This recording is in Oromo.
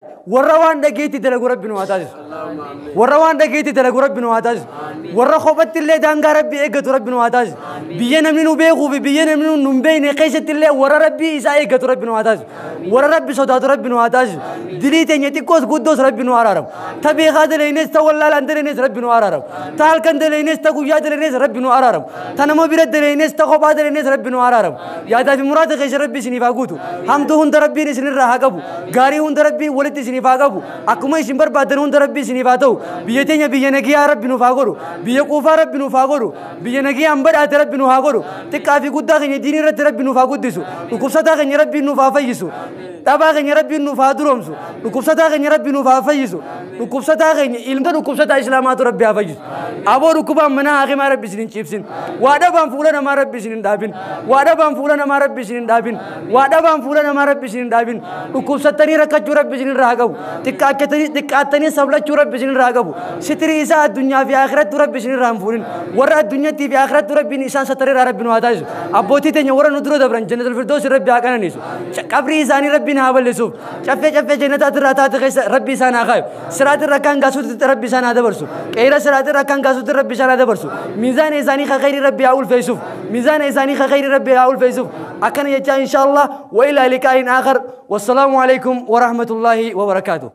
Warra waan dhageetti dalagu Rabbi nu haa taasisu. Warra waan dhageetti dalagu Rabbi nu haa taasisu. Warra kophatti illee daangaa Rabbi eeggatu Rabbi nu haa taasisu. Biyya namni nu beekuu fi biyya namni nu hin beekne keessatti illee warra Rabbii isaa eeggatu Rabbi nu haa taasisu. Warra Rabbi sodaatu Rabbi nu haa taasisu. Dilii teenya xiqqoos guddoos Rabbi nu araaramu. Ta beekaa daleynes, ta wallaalaan daleynes Rabbi nu araaramu. Ta halkan daleynes, ta guyyaa daleynes Rabbi nu araaramu. Ta nama bira daleynes, ta kophaa daleynes Rabbi nu araaramu. Yaadaa fi muraada keessa Rabbi isiniif haa guutu. Hamtuu hunda Rabbiin isinirraa haa qabu. Gaarii hunda Rabbiin walitti isiniif haa qabu. Akkuma isin barbaadan hunda Rabbi isiniif haa ta'u. Biyya teenya biyya nagiyaa Rabbi nuuf haa godhu. Biyya quufaa Rabbi nuuf haa godhu. Biyya nagiyaan badhaate Rabbi nuuf haa godhu. Xiqqaa fi guddaa keenya diinii irratti Rabbi nuuf haa guddisu. Dhukkubsataa keenya Rabbiin nuuf haa fayyisu. Dhabaa keenya Rabbiin nuuf haa duroomsu. Dhukkubsataa keenya Rabbi nuuf haa fayyisu. Dhukkubsataa keenya ilma dhukkubsataa Islaamaatu Rabbi haa fayyisu. Aboo dhukkubaan mana haakimaa Rabbi isin hin ciibsin. Waa dhabaan fuula namaa Rabbi isin hin dhaabin. Waa dhabaan fuula namaa Rabbi isin hin dhaabin. Waa dhabaan fuula namaa Rabbi isin hin dhaabin. Dhukkubsattanii rakkachuu Rabbi isin irraa haa qabu. Xiqqaattanii sablachuu Rabbi isin irraa haa qabu. Sitirii isaa addunyaa fi akhirattu Rabbi isin irraa hin fuudhin. Warra addunyattii fi akhirattu Rabbiin isaan satareeraa Rabbi nu haa taasisu. Abbootii teenya warra nu dura dabran Jannatul Firdaus Rabbi haa qananiisu. Qabrii isaanii Rabbiin haa bal'isuuf. Caffee caffee jannataati irraa taate keessa Rabbi isaan haa kaayu. Siraat irra akkaan gaasuutti Rabbi isaan haa dabarsu. Qeera siraat irra akkaan gaasuutti Rabbi isaan haa dabarsu. Miizaana isaanii ka khayrii Rabbi haa ulfeessuuf. Miizaana isaanii ka khayrii Rabbi haa ulfeessuuf. Akkana jechaa, insha Allah, wa ilaa liqaa'in aakhar. Wassalaamu alaikum wa rahmatullahi wa barakaatuh.